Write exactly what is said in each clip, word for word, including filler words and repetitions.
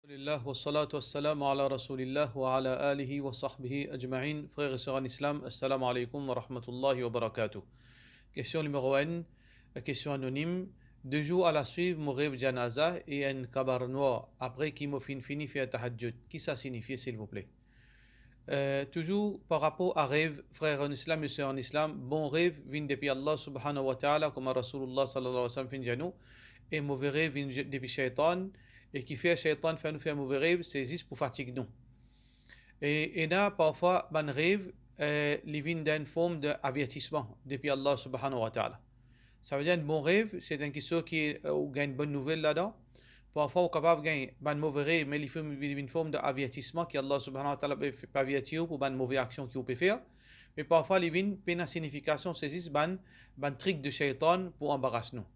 Alhamdulillah, wassalatu wassalamu ala rasoulillah wa ala alihi wa sahbihi ajmain. Frer e ser an Islam, assalamu alaikum wa rahmatullahi wa barakatuh. Kestion nimero enn, kestion anonim. De zour alaswiv, mo rev janaza e enn kabar nwar, apre ki mo finn fini fer tahajjud. Ki sa sinifie, silvouple? Eh, touzour par rapor a rev, frer an Islam e ser an Islam, bon rev vinn depi Allah subhanahu wa ta'ala, kouma Rasoulullah sallallahu alayhi wa sallam finn dir nou, e move rev vinn je-, depi sheytan, e kifer sheytan fer nou fer move rev, se zis pou fatig nou. E ena parfwa bann rev, eh, li vinn dan enn form de avertisman depi Allah subhanahu wa ta'ala. Savedir enn bon rev, se enn kiksoz ki, eh, ou gagn enn bonn nouvel ladan. Parfwa ou kapav gagn bann move rev, me li finn, li vinn form de avertisman ki Allah subhanahu wa ta'ala pe, pe averti ou pou bann move aksion ki ou pe fer. Me parfwa li vinn pena signifikasion, se zis bann, bann trik de sheytan pou anbaras nou.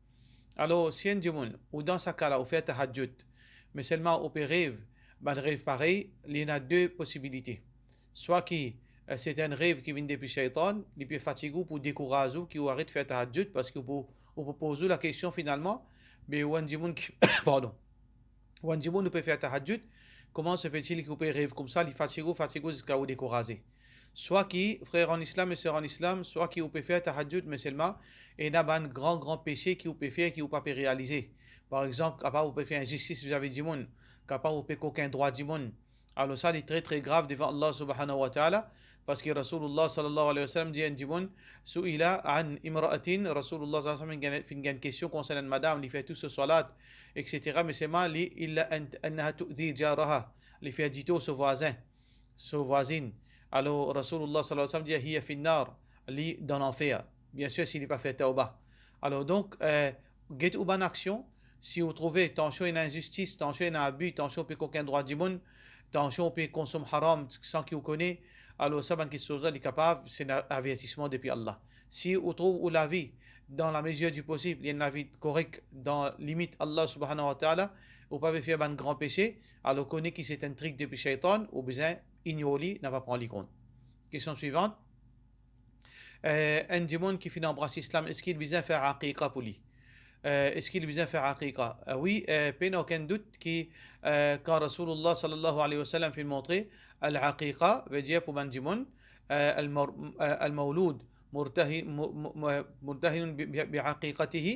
Alor, si enn dimoun, ou dan sa ka la, ou fer tahajjud, me selman ou pe rev bann rev parey, li ena de posibilite. Swa ki, eh, se enn rev ki vinn depi sheytan, li pe fatig ou pou dekouraz ou, ki ou aret fer tahajjud, parski ou pou, ou pou poz ou lakestion finalman, me ou enn dimoun ki, pardon, ou enn dimoun ou pe fer tahajjud, kouma se fetil ki ou pe rev koumsa, li fatig ou, fatig ou ziska ou dekouraze? Swa ki, frer an Islam e ser an Islam, swa ki ou pe fer tahajjud, me selman ena bann gran, gran pese ki ou pe fer, ki ou pa pe realize. Par exanp, kapav ou pe fer inzistis vizavi dimoun, kapav ou pe kokin drwa dimoun. Alor sa, li tre, tre grav devan Allah subhanahu wa ta'ala, parski Rasoulullah sallallahu alayhi wa sallam dir enn dimoun, su'ila an imra'atin, Rasoulullah sallallahu alayhi wa sallam finn gagn, finn gagn kestion konsern enn madam, li fer tou so swalat, et cetera. Me selman li, illa an, annaha tu'dhi jaraha, li fer ditor so vwazin, so vwazinn. Alor, Rasoulullah sallallahu alayhi wa sallam dir, hiya finnar, li dan lanfer. Biensir, si li pa fer tawba. Alor, donk, eh, get ou bann aksion, si ou trouve tansion ena inzistis, tansion ena abi, tansion ou pe kokin drwa dimoun, tansion ou pe konsom haram san ki ou kone, alor sa bann kiksoz la, li kapav, se enn avertisman depi Allah. Si ou trouv ou lavi, dan lamezir di posib, li enn lavi korek dan limit Allah subhanahu wa ta'ala, ou pa pe fer bann gran pese, alor kone ki se enn trik depi sheytan, ou bizin ignor li, napa pran li kont. Kestion swivant. Eh, enn dimoun ki finn anbras Islam, eski li bizin fer aqiqa pou li? Eh, eski li bizin fer aqiqa? Eh, wi, eh, pena okenn dout ki, eh, kan Rasoulullah sallallahu alayhi wa sallam finn montre, al-aqiqa, vedir pou bann dimoun, eh, al-mar-, eh, al-mawlud, murtahi-, mu-, mu-, mu-, murtahinun bi, bi, bi aqiqatihi,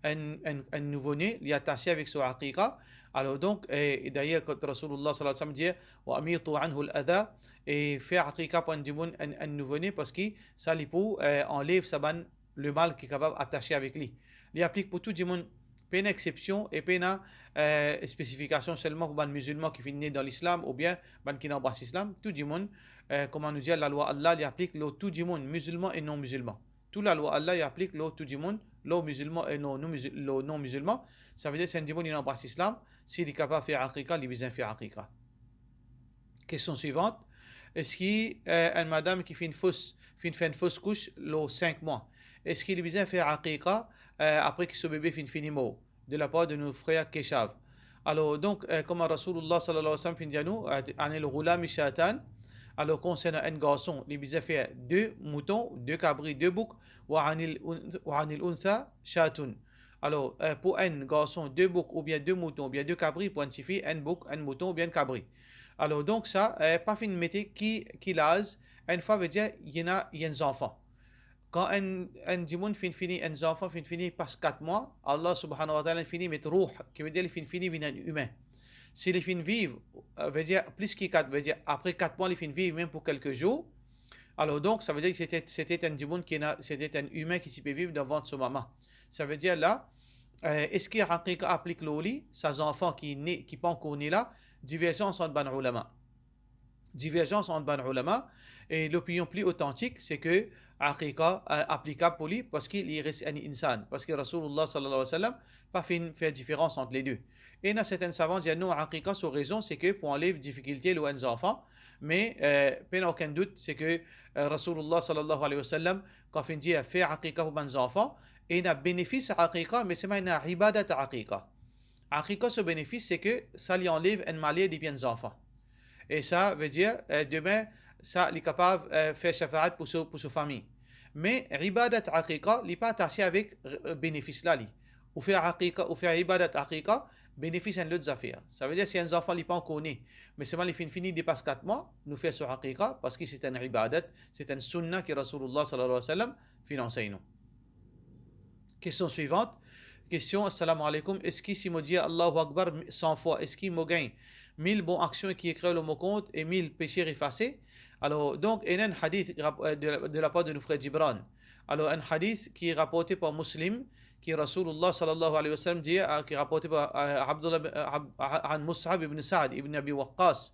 enn, enn, enn nouvo-ne, li atase avek so aqiqa. Alor donk, eh, e dayer, kot Rasoulullah sallallahu alayhi wa sallam dir, wa amitu anhu al-adha, e fer aqiqa pou enn dimoun, enn, enn nouvo-ne, parski sa li pou, eh, anlev sa bann lemal ki kapav atase avek li. Li aplik pou tou dimoun, pena exsepsion e pena, eh, spesifikasion selman pou bann mizilman ki finn ne dan Lislam oubien bann ki inn anbras Lislam. Tou dimoun, eh, kouma nou dir, lalwa Allah, li aplik lor tou dimoun, mizilman e non mizilman. Tou lalwa Allah, li aplik lor tou dimoun, lor mizilman e non, non mizil-, lor non mizilman. Savedir, si enn dimoun inn anbras Lislam, si li kapav fer aqiqa, li bizin fer aqiqa. Kestion swivant. Eski, eh, enn madam ki finn fos, finn fer enn fos kous lor sink mwa, eski li bizin fer aqiqa, eh, apre ki so bebe finn fini mor? De lapar de nou frer Keshav. Alor, donk, eh, kouma Rasoulullah sallallahu alayhi wa sallam finn dir nou, eh, anil ghulami shatan, alor, konsernan enn garson, li bizin fer de mouton, de kabri, de bouk, wa anil un-, wa anil untha shatun. Alor, eh, pou enn garson, de bouk oubien de mouton oubien de kabri, pou enn tifi, enn bouk, enn mouton oubien enn kabri. Alor, donk sa, eh, pa finn mete ki, ki laz, enn fwa, vedir, li ena, li ena zanfan. Kan enn, enn dimoun finn fini, enn zanfan finn fini pas kat mwa, Allah subhanahu wa ta'ala fini met rouh, ki vedir li finn fini vinn enn imin. Si li finn viv, eh, vedir plis ki kat, vedir apre kat mwa li finn viv mem pou kelke zour, alor donk, savedir ki sete, sete enn dimoun ki ena, sete enn imin ki ti pe viv dan vant so mama. Savedir la, eh, eski aqiqa aplik lor li, sa zanfan ki ne, ki pankor ne la? Diverzans ant bann oulama. Diverzans ant bann oulama, e lopinion pli otantik, se ke aqiqa, eh, aplikab pou li, parski li res enn insan, parski Rasoulullah sallallahu alayhi wa sallam pa finn fer diferans ant le de. Ena sertin savan dir, non, aqiqa, so rezon, se ke pou anlev difikilte lor enn zanfan, me, eh, pena okenn dout, se ke, eh, Rasoulullah sallallahu alayhi wa sallam, kan finn dir fer aqiqa pou bann zanfan, ena benefis aqiqa, me selman ena ibadat aqiqa. Aqiqa, so benefis, se ke sa li anlev enn maler depi enn zanfan. E sa vedir, eh, demin, sa li kapav, eh, fer shafaat pou so, pou so fami. Me ibadat aqiqa, li pa atase avek, eh, benefis la, li. Ou fer aqiqa, ou fer ibadat aqiqa, benefis enn lot zafer. Savedir si enn zanfan li pa ankor ne, me selman li finn fini depas kat mwa, nou fer so aqiqa, parski se enn ibadat, se enn sunna ki Rasoulillah sallallahu alayhi wa sallam finn ansegn nou. Kestion swivant. Kestion, Assalamu alaykum, eski si mo dir Allahu Akbar san fwa, eski mo gagn mil bon aksion ki ekrir lor mo kont e mil pese efase? Alor, donk, ena enn hadith rap-, euh, de la, de la par de nou frer Jibran. Alor, enn hadith ki raporte par Muslim, ki Rasoulillah sallallahu alayhi wa sallam dir, euh, ki raporte par, euh, Abdullah bin, euh, Ab-, an Mus'ab ibn Sa'd ibn Abi Waqqas,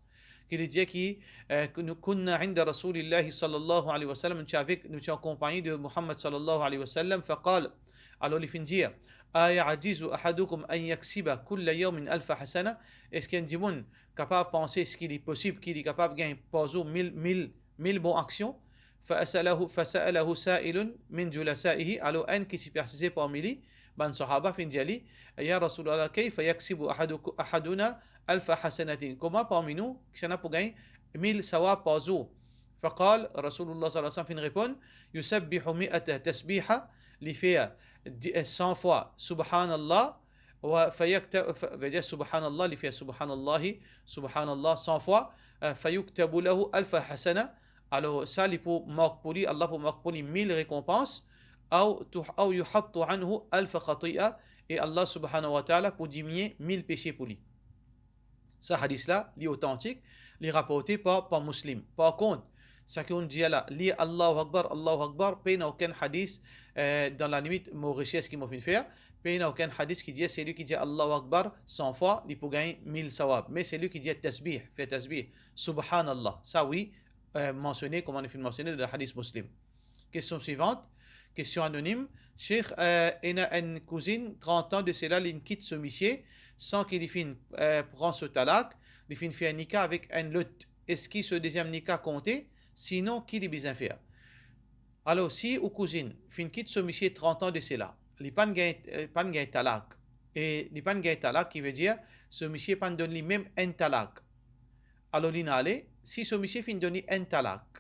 ki li dir ki, euh, ki nou, kunna inda Rasulillahi sallallahu alayhi wa sallam, nou ti avek, nou ti an konpagni de Muhammad sallallahu alayhi wa sallam, faqal, alor li finn dir, aya'jizu ahadukum an yaksiba kulla yawmin alfa hasana? Eski enn dimoun kapav panse, eski li posib ki li kapav gagn par zour mil, mil, mil bon aksion? Fasa'alahu, fasa'alahu sa'ilun min julasaihi, alor enn ki ti pe asize parmi li, bann sahaba finn dir li, ya Rasoulillah, kayfa yaksibu ahaduku-, ahaduna alfa hasanatin? Kouma parmi nou, kisannla pou gagn mil sawab par zour? Faqal, Rasoulillah sallallahu alayhi wa sallam finn reponn, yusabbihu mi'ata tasbiha, li fer di-, eh, san fwa Subhanallah, wa fayakta-, fa-, vedir Subhanallah, li fer Subhanallahi, Subhanallah san fwa, eh, fayuktabu lahu alfa hasana, alor sa li pou mark pou li, Allah pou mark pou li mil rekonpans, aw tu-, aw yuhattu anhu alfa khati'a, e Allah subhanahu wa ta'ala pou diminie mil pese pou li. Sa hadis la, li otantik, li raporte par, par Muslim. Par kont, seki ou'nn dir la, li Allahu Akbar, Allahu Akbar, pena okenn hadis, eh, dan lalimit mo resers ki mo finn fer, pena okenn hadis ki dir, selwi ki dir Allahu Akbar san fwa, li pou gagn mil sawab. Me selwi ki dir tasbih, fer tasbih, Subhanallah. Sa wi, eh, mansione, kouma nou finn mansione dan hadis Muslim. Kestion swivant, kestion anonim. Sheikh, eh, ena enn kouzinn, trant an de sela, li'nn kit so misie, san ki li finn, eh, pran so talak, li finn fer nika avek enn lot. Eski so deziem nika konte? Sinon, ki li bizin fer? Alor, si ou kouzinn finn kit so misie trant an de sela, li pa'nn gagn, eh, pa'nn gagn talak, e li pa'nn gagn talak, ki vedir so misie pa'nn donn li mem enn talak. Alor, li'nn ale, si so misie finn donn li enn talak,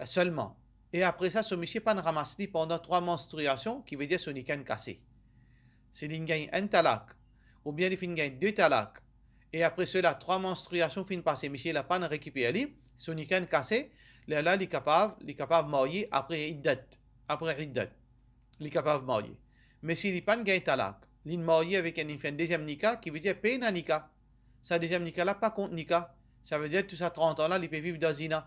eh, selman, e apre sa, so misie pa'nn ramas li pandan trwa manstriasion, ki vedir so nika inn kase. Si li'nn gagn enn talak, oubien li finn gagn de talak, e apre sela, trwa manstriasion finn pase, misie la pa'nn rekiper li, so nika inn kase, lerla li kapav, li kapav marye apre iddat, apre iddat, li kapav marye. Me si li pa'nn gagn talak, li'nn marye avek enn, li'nn fer enn deziem nika, ki vedir pena nika. Sa deziem nika la pa kont nika. Savedir tou sa trant an la, li pe viv dan zina.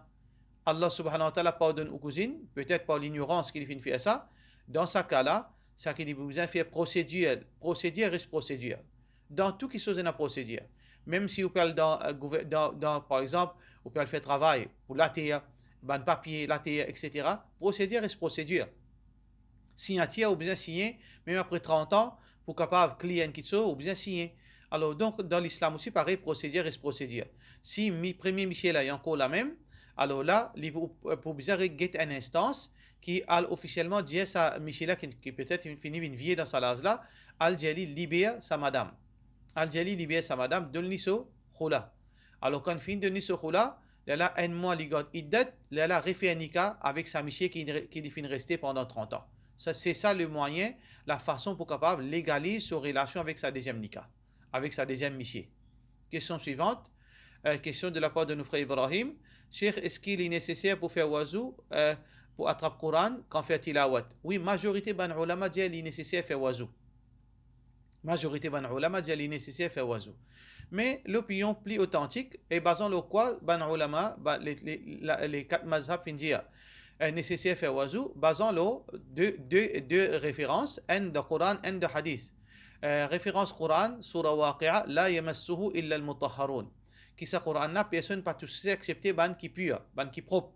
Allah subhanahu wa ta'ala pardonn ou kouzinn, petet par lignorans ki li finn fer sa. Dan sa ka la, seki li bizin fer prosedir, prosedir res prosedir. Dan tou kiksoz ena prosedir. Mem si ou pe al dan, eh, gouver-, dan, dan, par exanp, ou pe al fer travay pou later, bann papie, later, et cetera, prosedir res prosedir. Signatir, ou bizin sign, mem apre trant an, pou kapav klir enn kiksoz, ou bizin sign. Alor, donk, dan Lislam osi, parey, prosedir res prosedir. Si mi-, premie misie la, li ankor lamem, alor la, li pou, pou bizin re-, get enn instans ki al ofisielman dir sa misie la ki, ki petet fini vinn vie dan sa laz la, al dir li liber sa madam. Al dir li liber sa madam, donn li so khoula. Alor, kan finn donn li so khoula, lerla enn mwa li gard iddat, lerla refer nika avek sa misie ki, ki li finn reste pandan trant an. Sa, se sa le mwayin, lafason pou kapav legaliz so relasion avek sa deziem nika, avek sa deziem misie. Kestion swivant, eh, kestion de lapar de nou frer Ibrahim. Sheikh, eski li neseser pou fer wazou, eh, pou atrap Koran kan fer tilawat? Wi, mazorite bann oulama dir li neseser fer wazou. Mazorite bann oulama dir li neseser fer wazou. Me lopinion pli otantik, e bazan lor kwa bann oulama, ba-, le, le, la, le kat mazhab finn dir, eh, neseser fer wazou, bazan lor de, de, de referans, enn dan Koran, enn dan hadis. Eh, referans Koran, soura Waqi'a, "La yamassuhu illa al-mutahharun." Ki sa Koran la, personn pa touse excepte bann ki pir, bann ki prop.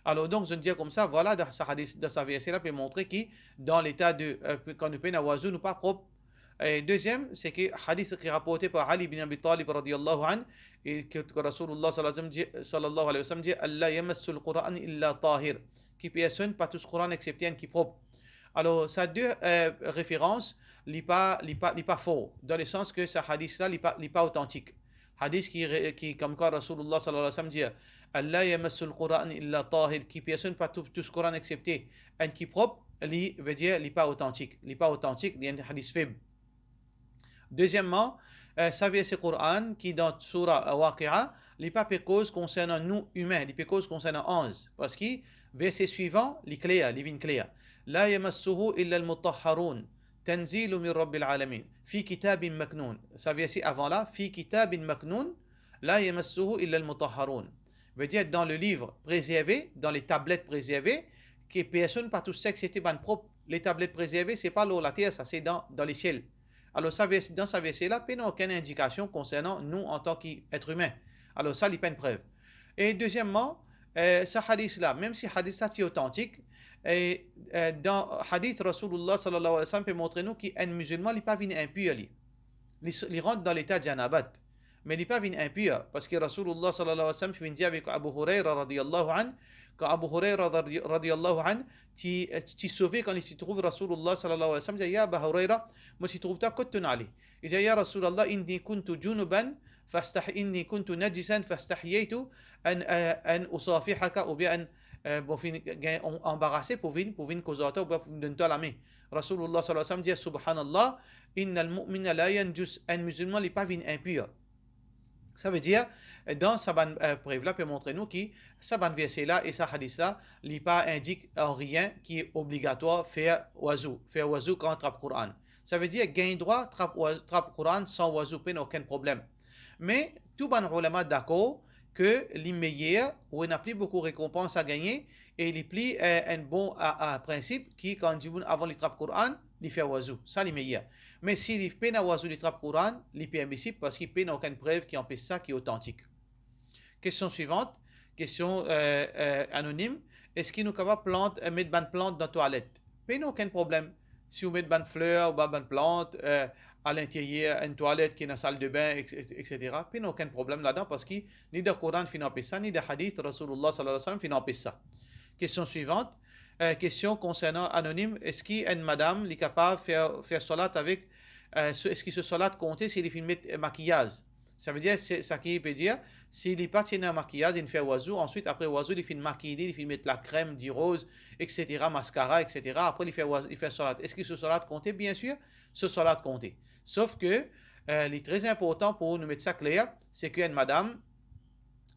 Alor, donk, zot dir koumsa, vwala, dan sa hadis, dan sa verse la, pe montre ki, dan leta de, eh, kan nou pena wazou, nou pa prop. E deziem, se ki hadis ki raporte par Ali bin Abi Talib, radiyallahu anhu, e ki, ki Rasoulillah, sallallahu alayhi wa sallam, dir, sallallahu alayhi wa sallam, dir, "Alla yamassul Qur'an illa tahir." Ki personn pa tous Koran excepte enn ki prop. Alor, sa de, eh, referans, li pa, li pa, li pa for, dan le sans ke sa hadis la, li pa, li pa otantik. Hadis ki re-, ki, koumkwa Rasoulillah, sallallahu alayhi wa sallam, dir, "Alla yamassul Qur'an illa tahir," ki personn pa tou-, tous Koran excepte enn ki prop, li, vedir, li pa otantik. Li pa otantik, li enn hadis feb. Dezieman, Eh, sa verse Koran ki dan soura, eh, Waqi'a, li pa pe koz konsernan nou imin, li pe koz konsernan anz. Parski verse swivan, li kler, li vinn kler. La yamassuhu illa al-mutahharun, tanzilu min Rabbil alamin, fi kitabin maknun. Sa verse avan la, fi kitabin maknun, la yamassuhu illa al-mutahharun. Vedir dan le liv prezerve, dan le tablet prezerve, ki personn pa tous sa exsepte bann prop. Le tablet prezerve, se pa lor later sa, se dan, dan lesiel. Alor sa vers-, dan sa verse la, pena okenn indikasion konsernan nou antan ki et imin. Alor sa, li pa enn prev. E dezieman, eh, sa hadis la, mem si hadis la ti otantik, e, eh, dan hadis Rasoulillah sallallahu alayhi wa sallam pe montre nou ki enn mizilman, li pa vinn inpir li. Li s-, li rant dan leta janabat. Me li pa vinn inpir, parski Rasoulillah sallallahu alayhi wa sallam finn dir avek Abu Hurayra radiyallahu anhu, kan Abu Hurayra radi-, radiyallahu anhu ti, ti sove, kan li ti trouv Rasoulillah sallallahu alayhi wa sallam, dir, "Ya Aba Hurayra, mo ti trouv twa, kot to'nn ale?" Li dir, "Ya Rasoulillah, inni kuntu junuban, fastah-, inni kuntu najisan, fastahyaytu an, eh, an usafihaka," oubien an, eh, mo finn gagn anbarase pou vinn, pou vinn koz ar twa, oubien pou donn twa lame. Rasoulillah sallallahu alayhi wa sallam dir, "Subhanallah, innal mu'mina la yanjus," enn mizilman, li pa vinn inpir. Savedir, dan sa bann, eh, prev la pe montre nou ki sa bann verse la e sa hadis la, li pa indik an rien ki obligatwar fer wazou, fer wazou kan trap Koran. Savedir, gagn drwa trap wa-, trap Koran san wazou, pena okenn problem. Me tou bann oulama dakor ki li meyer, ou ena pli boukou rekonpans a gagne, e li pli, eh, enn bon a, a prinsip ki kan dimoun avan li trap Koran, li fer wazou. Sa li meyer. Me si li pena wazou li trap Koran, li permisib parski pena okenn prev ki anpes sa ki otantik. Kestion swivant, kestion, eh, eh, anonim, eski nou kapav plant, eh, met bann plant dan twalet? Pena okenn problem. Si ou met bann fler, ou ba-, bann plant, eh, a linteryer enn twalet ki ena saldebin, et, et, etsetera, pena okenn problem ladan, parski ni dan Koran finn anpes sa, ni dan hadis Rasoulillah sallallahu alayhi wa sallam finn anpes sa. Kestion swivant, eh, kestion konsernan anonim, eski enn madam li kapav fer, fer swalat avek, eh, so, eski so swalat konte si li finn met, eh, makiyaz? Savedir, se, sa ki pe dir, si li pa ti ena makiyaz, li fer wazou, answit apre wazou, li finn makiy li, li finn met lakrem, diroz, etsetera, maskara, etsetera, apre li fer waz-, li fer swalat. Eski so swalat konte? Biensir, so swalat konte. Sof ki, eh, li tre inportan pou nou met sa kler, se ki enn madam,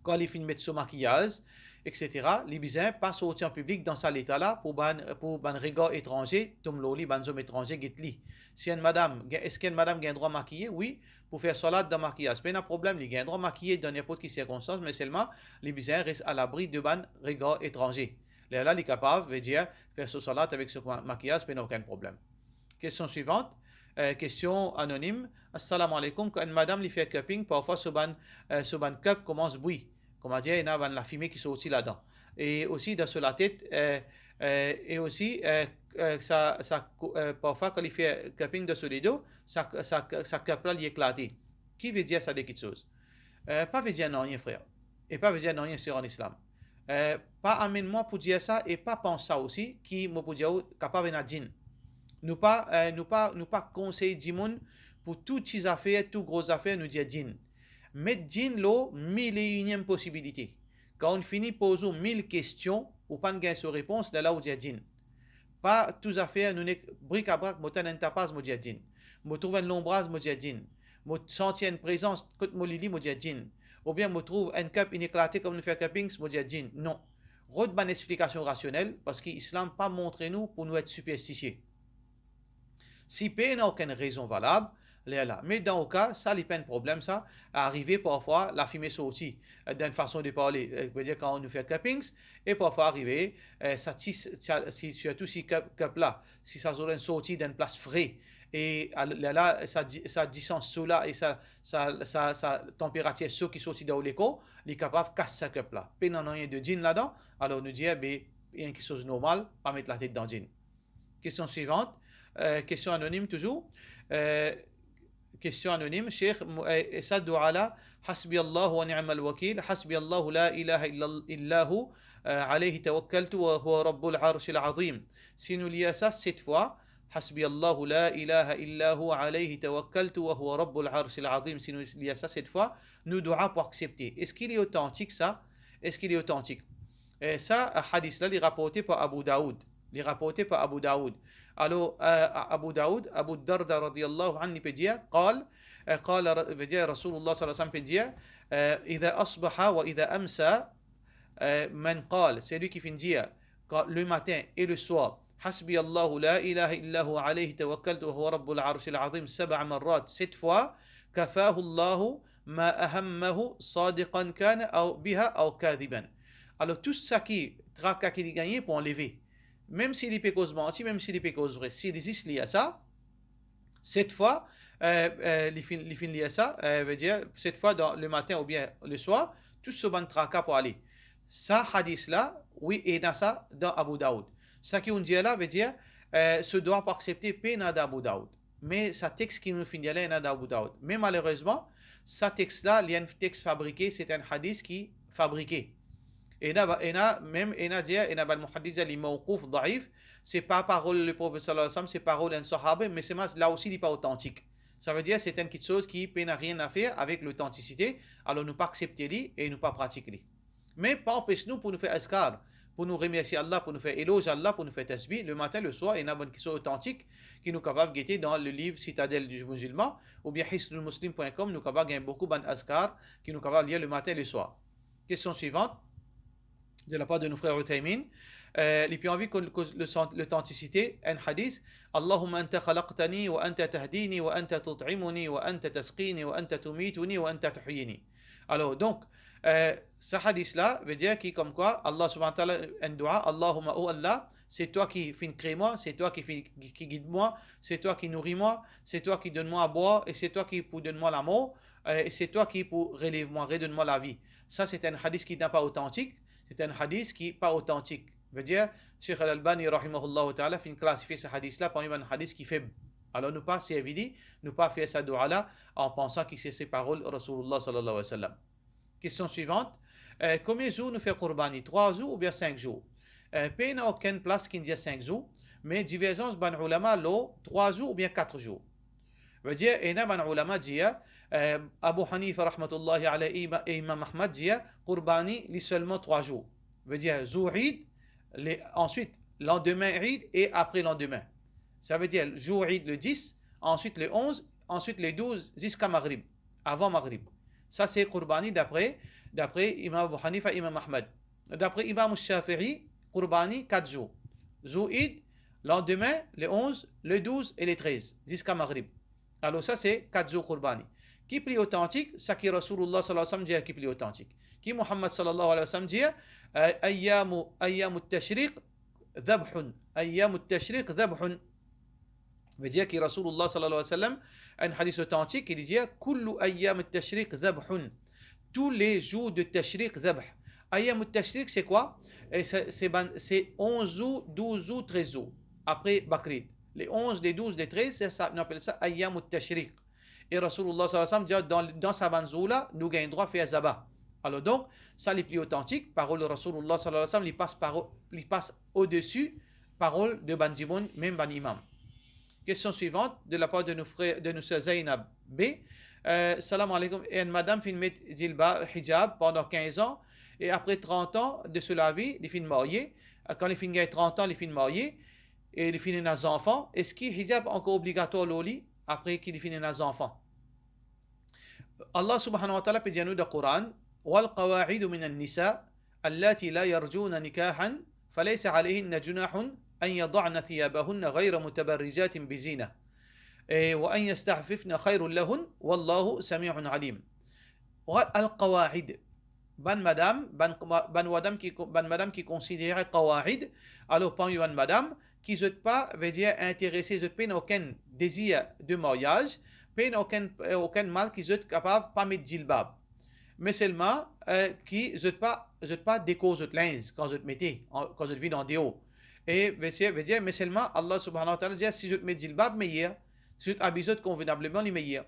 kan li finn met so makiyaz, etsetera, li bizin pa sorti an piblik dan sa leta la pou bann, pou bann regar etranze tom lor li, bann zom etranze get li. Si enn madam, gagn-, eski enn madam gagn drwa makiye? Wi, pou fer swalat dan makiyaz, pena problem, li gagn drwa makiye dan ninport ki sirkonstans, me selman li bizin res alabri de bann regar etranze. Lerla li kapav, vedir, fer so swalat avek so ma-, makiyaz, pena okenn problem. Kestion swivant, eh, kestion anonim. Assalamu alaikum. Kan enn madam li fer cupping, parfwa so bann, eh, so bann cup koumans bwi. Koumadir, ena bann lafime ki sorti ladan. E osi dan so latet, eh, eh, e osi, eh, eh, sa, sa kou-, eh, parfwa kan li fer cupping dan so ledo, sa, sa, sa cup la li eklate. Ki vedir sa de kiksoz? Eh, pa vedir nanye, frer. E pa vedir nanye, ser an Islam. Eh, pa amenn mwa pou dir sa e pa pans sa osi ki mo pou dir ou kapav ena djinn. Nou pa, eh, nou pa, nou pa konsey dimoun pou tou ti zafer, tou gro zafer, nou dir djinn. Met djinn lor mil e iniem posibilite. Kan ou fini poz ou mil kestion, ou pa'nn gagn so repons, lerla ou dir djinn. Pa tou zafer, nou nek brikabrak, mo tann enn tapaz, mo dir djinn. Mo trouv enn lonbraz, mo dir djinn. Mo santi enn prezans kot mo li li, mo dir djinn. Oubien mo trouv enn cup inn eklate kan nou fer cuppings, mo dir djinn. Non. Rod bann explikasion rasionel, parski Islam pa montre nou pou nou et siperstisie. Si pena okenn rezon valab, lerla. Me dan ou ka, sa li pa enn problem sa, arive parfwa lafime sorti, eh, dan enn fason de parle, eh, vedir kan nou fer cuppings, e parfwa arive, eh, sa ti, sa, si, sirtou si cup, cup la, si sa zot inn sorti dan enn plas fre, e al-, lerla, sa di-, sa disans so la, e sa, sa, sa, sa tanperatir so ki sorti dan ou lekor, li kapav kas sa cup la. Pena nanye de djinn ladan, alor nou dir, be, enn kiksoz normal, pa met latet dan djinn. Kestion swivant, eh, kestion anonim touzour. Eh, kestion anonim, Sheikh, mo-, eh, eh, sa doua la, Hasbi Allahu wa ni'mal wakil, Hasbi Allahu la ilaha illa, illa hu, eh, alayhi tawakkaltu wa huwa rabbul arshil azim. Si nou lir sa set fwa, Hasbi Allahu la ilaha illa hu alayhi tawakkaltu wa huwa rabbul arshil azim. Si nou lir sa set fwa, nou doua pou aksepte. Eski li otantik sa? Eski li otantik? Eh, sa, eh, hadis la, li raporte par Abu Daoud. Li raporte par Abu Daoud. Alor, eh, Abu Daoud, Abu Darda radiyallahu anhu, li pe dir, qal, eh, qala, vedir Rasoulullah sallallahu alayhi wa sallam pe dir, eh, "Idha asbaha wa idha amsa", eh, "man qal", celui qui finn dir, quand, le matin et le soir, "Hasbi Allahu la ilaha illa huwa alayhi tawakkaltu wa huwa rabbul arshil azim", sab'a marrat, sept fois, "kafahu Allahu ma ahammahu sadiqan kana aw biha aw kadhiban." Alor, tou saki traka ki li gagne pou anleve. Mem si li pe koz manti, mem si li pe koz vre, si li zis lir sa, sept fois, eh, eh, li finn, li finn lir sa, eh, vedir, sept fois dans le matin oubien le soir, tou so bann traka pou ale. Sa hadis la, wi, ena sa dan Abu Daoud. Saki ou'nn dir la, vedir, eh, so dwa pou aksepte pena dan Abu Daoud. Me sa text ki nou finn dir la, ena dan Abu Daoud. Me malerezman, sa text la, li enn text fabrike, se enn hadis ki fabrike. Ena ba-, ena, mem ena dir, ena bann muhaddis dir li mawqouf, daif, se pa parol le Profet sallallahu alayhi wa sallam, se parol enn sahaba, me selman la osi li pa otantik. Savedir, se enn kiksoz ki pena rien a fer avek lotantisite, alor nou pa aksepte li e nou pa pratik li. Me pa anpes nou pou nou fer azkar, pou nou remersie Allah, pou nou fer eloz Allah, pou nou fer tasbih, le matin, le soir, ena bann kiksoz otantik ki nou kapav gete dan le liv Citadelle du Musulman oubien hisnul muslim point com, nou kapav gagn boukou bann azkar ki nou kapav lir le matin, le soir. Question suivante, de la part de nos frères Uthaymin. Euh, li pe anvi koz, koz lo sant-, lotantisite, enn hadis, "Allahumma anta khalaqtani wa anta tahdini wa anta tut'imuni wa anta tasqini wa anta tumituni wa anta tuhyini." Alor, donk, euh, sa hadis la vedir ki komkwa Allah subhanahu wa ta'ala, enn dua, "Allahumma", oh Allah, c'est toi qui finn kre mwa, c'est toi qui finn, qui, qui guide mwa, c'est toi qui nourris mwa, c'est toi qui donn mwa a bwar e c'est toi qui pou donn mwa lamor, euh, e c'est toi qui pou relev mwa, redonn mwa lavi. Sa se enn hadis ki napa otantik, se enn hadis ki pa otantik. Vedir, Sheikh Al-Albani, rahimahullahu ta'ala, finn klasifie sa hadis la parmi bann hadis ki feb. Alor nou pa servi li, nou pa fer sa dua la an pansan ki se, se parol Rasoulullah sallallahu alayhi wa sallam. Question suivante. Euh, konbien zour nou fer kourbani? Trwa zour oubien sink zour? Euh, pena okenn plas ki dir sink zour, me diverzans bann oulama lor trwa zour oubien kat zour. Vedir, ena bann oulama dir, euh, Abu Hanifa rahmatullahi alayhi, ima-, e Imam Ahmad dir, kourbani li selman trwa zour. Vedir, zour Eid, le, answit, landime Eid e apre landime. Savedir, zour Eid le dis, answit le onz, answit le douz, ziska Maghrib, avan Maghrib. Sa se kourbani dapre, dapre Imam Abu Hanifa, Imam Ahmad. Dapre Imam Shafi'i, kourbani kat zour. Zour Eid, landime, le onz, le douz e le trez, ziska Maghrib. Alor sa se kat zour kourbani. Ki pli otantik? Sa ki Rasoulullah sallallahu alayhi wa sallam dir ki pli otantik. Ki Muhammad sallallahu alayhi wa sallam dir, euh, "Ayyamu, ayyamu tashriq dhabhun. Ayyamu tashriq dhabhun." Vedir ki Rasoulullah sallallahu alayhi wa sallam, enn hadis otantik, li dir, "Kullu ayyam tashriq dhabhun." Tous les jours de tashriq dhabh. Ayyam tashriq, c'est quoi? E se, se bann, se onz zour, douz zour, trez zour. Apre Bakrid. Le onz, le douz, le trez, se sa, nou apel sa ayyam tashriq. E Rasoulullah sallallahu alayhi wa sallam dir, dan, dan sa bann zour la, nou gagn drwa fer zaba. Alor donk, sa li pli otantik, parol Rasoulullah sallallahu alayhi wa sallam, li pas paro-, li pas odesi parol de bann dimoun, mem bann imam. Question suivante, de la part de nos frères, de nos sœurs Zainab B. Euh, salam alaikum. Enn madam finn met jilbab, hijab pandan kinz an, e apre trant an de so lavi, li finn marye. Kan li finn gagn trant an, li finn marye, e li finn ena zanfan. Eski hijab ankor obligatwar lor li apre ki li finn ena zanfan? Allah subhanahu wa ta'ala pe dir nou dan Koran, "Wal qawa'idu minan nisa allati la yarjuna nikahan, falaysa alayhinna junahun an yada'na thiyabahunna ghayra mutabarrijatin bizina, e, wa an yasta'fifna khayrun lahun, wallahu sami'un alim." Wa al qawa'id, bann madam, bann, bann madam ki, bann madam ki konsidere qawa'id, alor parmi bann madam ki zot pa, vedir, interese, zot pena okenn dezir de maryaz, pena okenn, okenn mal ki zot kapav pa met jilbab. Me selman, eh, ki zot pa, zot pa dekor zot linz kan zot mete, an, kan zot vinn andeor. E vedir, vedir, me selman Allah subhanahu wa ta'ala dir, si zot met jilbab, meyer. Si zot abiy zot konvenableman, li meyer.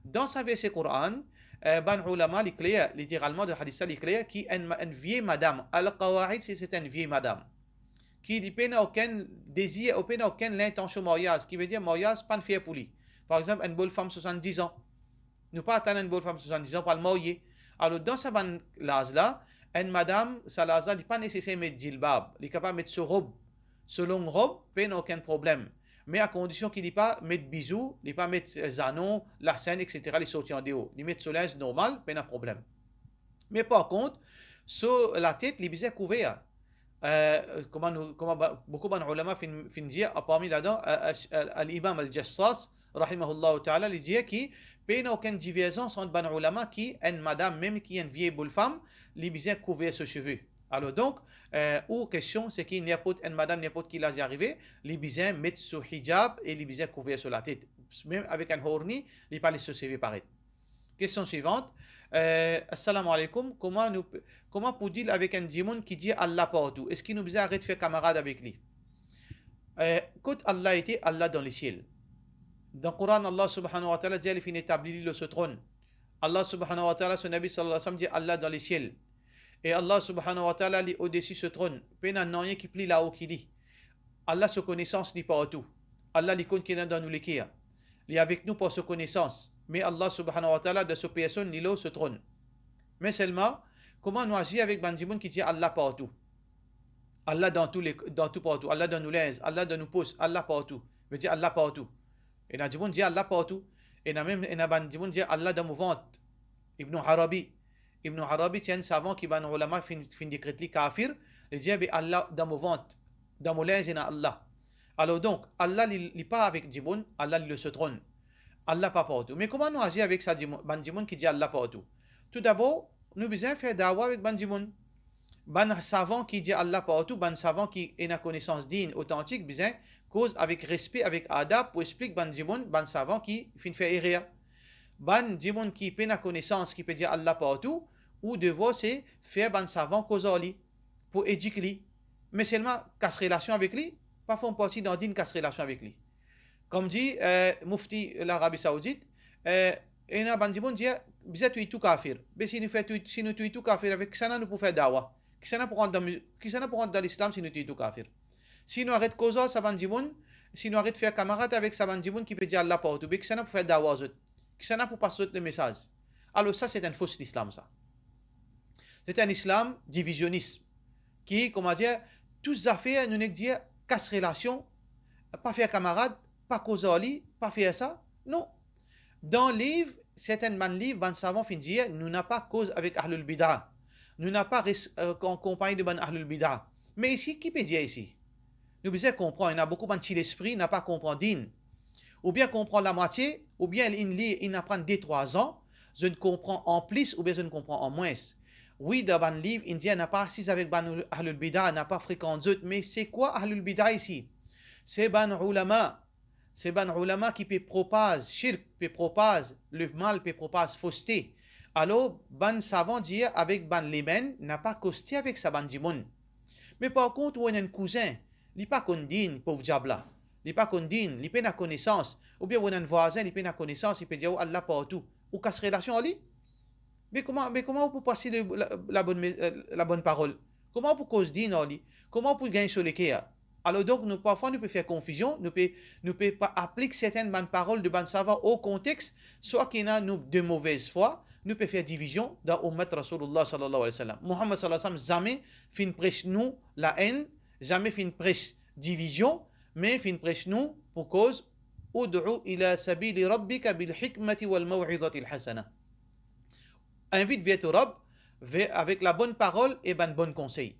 Dan sa verse Koran, eh, bann oulama, li kler, literalman, dan hadis la, li kler, ki enn ma-, enn vie madam, al-qawa'id, se, se enn vie madam, ki li pena okenn dezir, ou pena okenn lintansion maryaz, ki vedir maryaz pa'nn fer pou li. Par exanp, enn bol fam swasanndiz an. Nou pa atann enn bol fam swasanndiz an pou al marye. Alor, dan sa bann laz la, enn madam, sa laz la, li pa neseser met jilbab. Li kapav met so rob, so long rob, pena okenn problem. Me a kondision ki li pa met bizou, li pa met, eh, zanon, lasenn, et cetera, li sorti andeor. Li met so linz normal, pena problem. Me par kont, so latet, li bizin kouver. Eh, kouma nou, kouma ba-, boukou bann ulama finn, finn dir, parmi ladan, eh, eh, Al-Imam Al-Jassas, rahimahullahu ta'ala, li dir ki pena okenn diverzans ant bann ulama ki enn madam, mem ki enn vie boul fam, li bizin kouver so seve. Alor donk, eh, ou kestion, se ki ninport enn madam, ninport ki laz li arive, li bizin met so hijab e li bizin kouver so latet. Mem avek enn horni, li pa les so seve paret. Kestion swivant, eh, Assalamu alaikum, kouma nou pe, kouma pou deal avek enn dimoun ki dir Allah partou? Eski nou bizin aret fer kamarad avek li? Eh, kot Allah ete? Allah dan lesiel. Dan Koran, Allah subhanahu wa ta'ala dir li finn etabli li lor so tronn. Allah subhanahu wa ta'ala, so Nabi sallallahu alayhi wa sallam dir Allah dan lesiel. E Allah subhanahu wa ta'ala, li odesi so tronn. Pena nanye ki pli lao ki li. Allah so konesans li partou. Allah li konn ki ena dan nou leker. Li avek nou par so konesans. Me Allah subhanahu wa ta'ala, dan so personn, li lor so tronn. Me selman, kouma nou azir avek bann dimoun ki dir Allah partou? Allah dan tou le, dan tou partou. Allah dan nou linz, Allah dan nou pos, Allah partou. Vedir Allah partou. Ena dimoun dir Allah partou. Ena mem, ena bann dimoun dir Allah dan mo vant. Ibn Arabi. Ibn Arabi ti enn savan ki bann ulama finn, finn dekret li kafir. Li dir, be Allah dan mo vant, dan mo linz ena Allah. Alor donk, Allah li, li pa avek dimoun, Allah li lor so tronn. Allah pa partou. Me kouma nou azir avek sa dimoun, bann dimoun ki dir Allah partou? Toudabor, nou bizin fer dawa avek bann dimoun. Bann savan ki dir Allah partou, bann savan ki ena konesans din, otantik, bizin koz avek respe, avek adab pou explik bann dimoun, bann savan ki finn fer erer. Bann dimoun ki pena konesans, ki pe dir Allah partou, ou devwar se fer bann savan koz ar li, pou edik li. Me selman kas relasion avek li, pa form parti dan din kas relasion avek li. Kouma dir, eh, mufti Larabi Saoudit, eh, ena bann dimoun dir, bizin touy tou kafir. Be si nou fer touy, si nou touy tou kafir, avek kisannla nou pou fer dawa? Kisannla pou rant dan, kisannla pou rant dan Lislam si nou touy tou kafir? Si nou aret koz ar sa bann dimoun, si nou aret fer kamarad avek sa bann dimoun ki pe dir Allah partou, be kisannla pou fer dawa ar zot? Kisannla pou pas zot lemesaz? Alor sa, se enn fos Lislam sa. Se enn Islam divizionis. Ki, kouma dir, tou zafer, nou nek dir, kas relasion, pa fer kamarad, pa koz ar li, pa fer sa. Non. Dan liv, sertin bann liv, bann savan finn dir, nou napa koz avek ahlul bid'a. Nou napa res, eh, an konpagni de bann ahlul bid'a. Me isi, ki pe dir isi? Nou bizin konpran, ena boukou bann ti lespri, napa konpran din. Oubien konpran lamwatie, oubien inn lir, inn aprann de trwa zan, zot konpran an plis oubien zot konpran an mwins. Wi, dan bann liv, inn dir napa asiz avek bann ahlul bid'a, napa frekant zot, me se kwa ahlul bid'a isi? Se bann ulama, se bann ulama ki pe propaz shirk, pe propaz lemal, pe propaz foste. Alor, bann savan dir avek bann lemenn, napa koste avek sa bann dimoun. Me par kont, ou ena enn kouzin, li pa konn din, pov diab la. Li pa konn din, li pena konesans. Oubien ou ena enn vwazin, li pena konesans, li pe dir ou Allah partou. Ou kas relasion ar li? Me kouma, me kouma ou pou pas li la, la bonn me-, la, la bonn parol? Kouma ou pou koz din ar li? Kouma ou pou gagn so leker? Alor donk, nou, parfwa nou pe fer konfizion, nou pe, nou pe pa aplik sertin bann parol de bann savan o kontex, swa ki ena nou de movez fwa, nou pe fer divizion dan ummat Rasoulullah sallallahu alayhi wa sallam. Muhammad sallallahu alayhi wa sallam zame finn pres nou laenn, zame finn pres divizion, me finn pres nou pou koz, "Ud'u ila sabili rabbika bil hikmati wal maw'izatil hasana." Invit ver to Rabb, ver, avek la bonn parol e bann bonn konsey.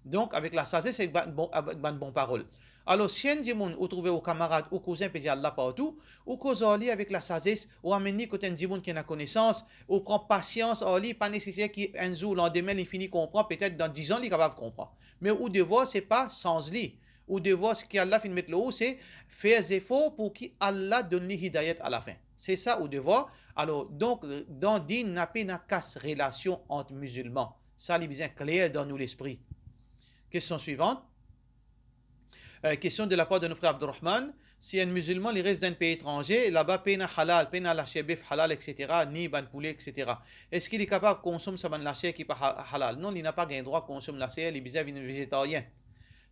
Donk, avek lasazes ek bann bon, avek bann bon parol. Alor, si enn dimoun ou trouve ou kamarad, ou kouzin pe dir Allah partou, ou koz ar li avek lasazes, ou amenn li kot enn dimoun ki ena konesans, ou pran pasians ar li, pa neseser ki enn zour, landime, li fini konpran, petet dan diz an, li kapav konpran. Me ou devwar, se pa sanz li. Ou devwar, seki Allah finn met lor ou, se fer zefor pou ki Allah donn li hidayat alafin. Se sa ou devwar. Alor, donk, dan din, napa pena kas relasion ant mizilman. Sa, li bizin kler dan nou lespri. Kestion swivant. Euh, kestion de lapar de nou frer Abdourahman. Si enn mizilman, li res dan enn pei etranze, laba pena halal, pena laser bef halal, et cetera, ni bann poule, et cetera. Eski li kapav konsom sa bann laser ki pa ha-, halal? Non, li napa gagn drwa konsom laser, li bizin vinn vezetarien.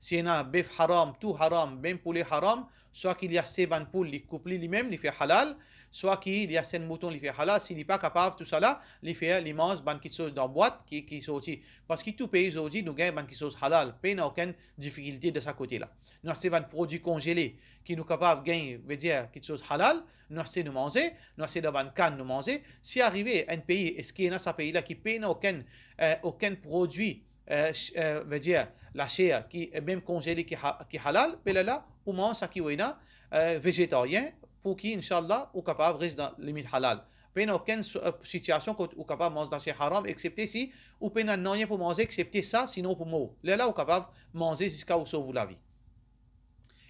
Si ena bef haram, tou haram, mem poule haram, swa ki li aste bann poul, li koup li limem, li fer halal, swa ki li aste enn mouton, li fer halal, si li pa kapav tousala, li fer, li manz bann kitsoz dan bwat ki, ki sorti. Parski tou pei zordi nou gagn bann kitsoz halal, pena okenn difikilte de sa kote la. Nou aste bann prodwi konzele ki nou kapav gagn, vedir kitsoz halal, nou aste nou manze, nou aste dan bann kann nou manze. Si arive enn pei, eski ena sa pei la ki pena okenn, eh, okenn prodwi, eh, ch-, eh, vedir laser ki, eh, mem konzele ki ha-, ki halal, be lerla ou manz sa ki ou ena, eh, vezetarien, pou ki, inshallah, ou kapav res dan limit halal. Pena okenn so-, eh, sitiasion kot ou kapav manz laser haram, exepte si ou pena nanye pou manze exepte sa, sinon ou pou mor. Lerla ou kapav manze ziska ou sov ou lavi.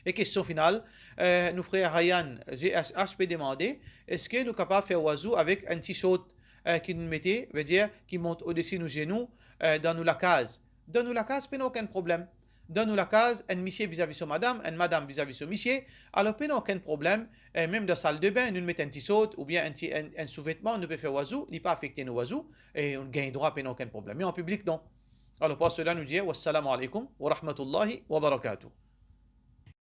E kestion final, eh, nou frer Ryan G H H pe demande, eski nou kapav fer wazou avek enn ti sort, eh, ki nou mete, vedir ki mont odesi nou zenou, eh, dan nou lakaz? Dan nou lakaz, pena okenn problem. Dan nou lakaz, enn misie vizavi so madam, enn madam vizavi so misie, alor pena okenn problem. Eh, mem dan saldebin, nou met enn ti sort oubien enn ti, enn, enn souvetman, nou pe fer wazou, li pa afekte nou wazou, e nou gagn drwa, pena okenn problem. Me an piblik, non. Alor, par sela, nou dir, wassalamu alaikum wa rahmatullahi wa barakatuh.